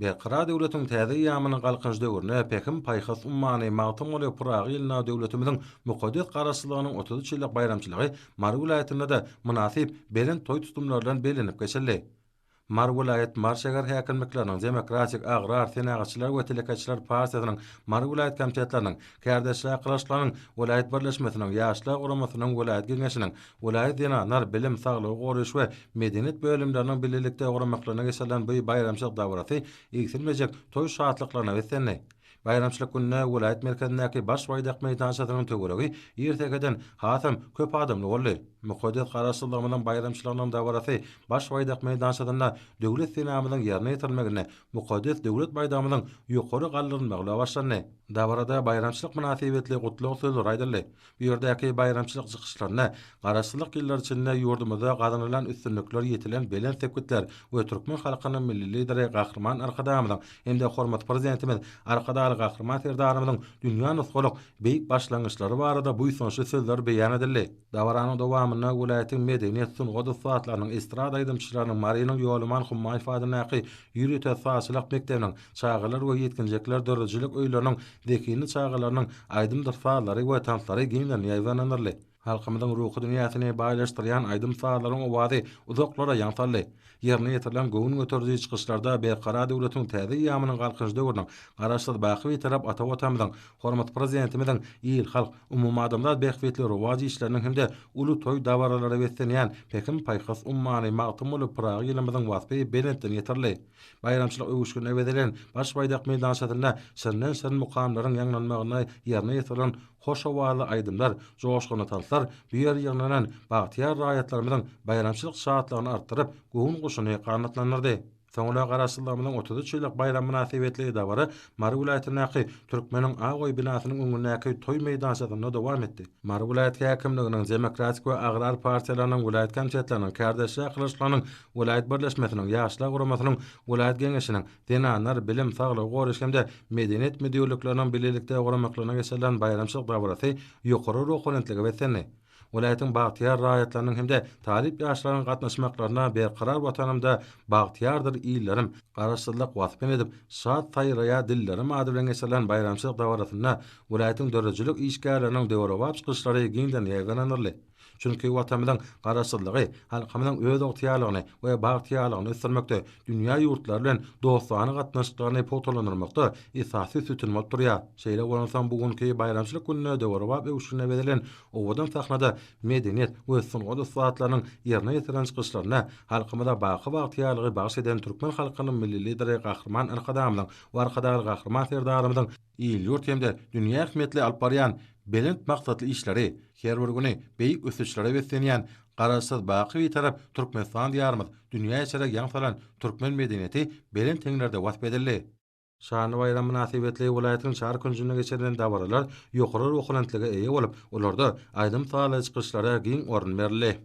Berkarar döwletiň täze eýýamynyň Galkynyş döwründe Pähim-paýhas ummany Magtymguly Pyragy ýylynda döwletimiziň mukaddes Garaşsyzlygynyň 33 ýyllyk baýramçylygy Mary welaýatynda-da mynasyp belent toý tutumlary bilen bellenip geçildi. Mary welaýat, Mary şäher häkimlikleriniň, Demokratik, Agrar, Senagatçylar we telekeçiler partiýasynyň Mary welaýat komitetleriniň, Kärdeşler arkalaşyklarynyň welaýat birleşmesiniň, Ýaşlar guramasynyň welaýat geňeşiniň, welaýat zenanlar, bilim, saglygy goraýyş we medeniýet bölümleriniň bilelikde guramaklarynda geçirilen bu baýramçylyk dabarasy egsilmejek toý şatlyklaryna beslendi. Baýramçylyk gününde welaýat merkezindäki Baş baýdak meýdançasynyň töweregi ir säherden hasam köp adamly boldy. Mukaddes Garaşsyzlygymyzyň baýramçylygynyň dabarasy Baş baýdak meýdançasynda Döwlet senamyzyň ýerine ýetirilmeginde mukaddes Döwlet baýdagymyzyň ýokary galdyrylmagy bilen başlandy. Dabarada baýramçylyk mynasybetli gutlag sözleri aýdyldy. Bu ýerdäki baýramçylyk çykyşlarynda Garaşsyzlyk ýyllary içinde ýurdumyzda gazanylan üstünlikler, ýetilen belent sepgitler we türkmen halkynyň Milli Lideri Gahryman Arkadagymyzyň hem-de hormatly Prezidentimiz Arkadagly Gahryman Serdarymyzyň dünýä nusgalyk beýik başlangyçlary barada buýsançly sözler beýan edildi. Dabaranyň dowamynda welaýatyň medeniýet, sungat ussatlarynyň, estrada aýdymçylarynyň, Marynyň Ýolaman Hummaýew adyndaky ýörite sazçylyk mekdebiniň, çagalar we ýetginjekler döredijilik öýleriniň zehinli çagalarynyň aýdymdyr sazlary we tanslary giňden ýaýbaňlandyryldy. Halkymyzyň ruhy dünýäsini baýlaşdyrýan aýdym-sazlaryň owazy uzaklara ýaň saldy. Ýerine ýetirilen göwün göteriji çykyşlarda Berkarar döwletiň täze eýýamynyň Galkynyş döwrüniň, Garaşsyz, baky Bitarap ata Watanymyzyň, hormatly Prezidentimiziň il-halk, umumadamzat bähbitli rowaç işleriniň hem-de uly toý-dabaralara beslenýän Pähim-paýhas ummany Magtymguly Pyragy ýylymyzyň waspy belentden ýetirildi. Baýramçylyk öwüşginine bezelen Baş baýdak meýdançasynda şirinden-şirin mukamlaryň ýaňlanmagynda ýerine ýetirilen hoş owazly aýdymlar, joşgunly tanslar bu ýere ýygnanan bagtyýar raýatlarymyzyň baýramçylyk şatlygyny artdyryp, göwün guşuny ganatlandyrdy. Soňra Garaşsyzlygymyzyň 33 ýyllyk baýramy mynasybetli dabara Mary welaýatyndaky Türkmeniň ak öýi binasynyň öňündäki toý meýdançasynda dowam etdi. Mary welaýat häkimliginiň, Demokratik we Agrar partiýalarynyň welaýat komitetleriniň, Kärdeşler arkalaşyklarynyň welaýat birleşmesiniň, Ýaşlar guramasynyň welaýat geňeşiniň, Zenanlar, bilim, saglygy goraýyş hem-de medeniýet müdirlikleriniň bilelikde guramaklygynda geçirilen baýramçylyk dabarasy ýokary ruhubelentlige beslendi. Welaýatyň bagtyýar raýatlarynyň hem-de talyp ýaşlaryň gatnaşmaklarynda Berkarar Watanymda bagtyýardyr illerim, Garaşsyzlyk waspyn edip, şat saýraýar dillerim ady bilen geçirilen baýramçylyk dabarasynda welaýatyň döredijilik işgärleriniň döwrebap çykyşlary giňden ýaýbaňlandyryldy. Çünki Watanymyzyň Garaşsyzlygy halkymyzyň özygtyýarlygyny we bagtyýarlygyny ösdürmekde, dünýä ýurtlary bilen dostana gatnaşyklaryny pugtalandyrmakda esasy sütün bolup durýar. Şeýle bolansoň, bu günki baýramçylyk gününde döwrebap öwüşgine bezelen owadan sahnada medeniýet we sungat ussatlarynyň ýerine ýetiren çykyşlarynda halkymyza baky bagtyýarlygy bagyş eden türkmen halkynyň Milli Lideri Gahryman Arkadagymyzyň we Arkadagly Gahryman Serdarymyzyň il-ýurt hem-de dünýä ähmiýetli alyp barýan belent maksatly işleri, her bir güni beýik ösüşlere beslenýän Garaşsyz, baky Bitarap Türkmenistan Diýarymyz dünýä içre ýaň salan türkmen medeniýeti belent heňlerde wasp edildi. Şanly baýram mynasybetli welaýatyň çar künjünde geçirilen dabaralar ýokary ruhubelentlige eýe bolup, olarda aýdym-sazly çykyşlara giň orun berildi.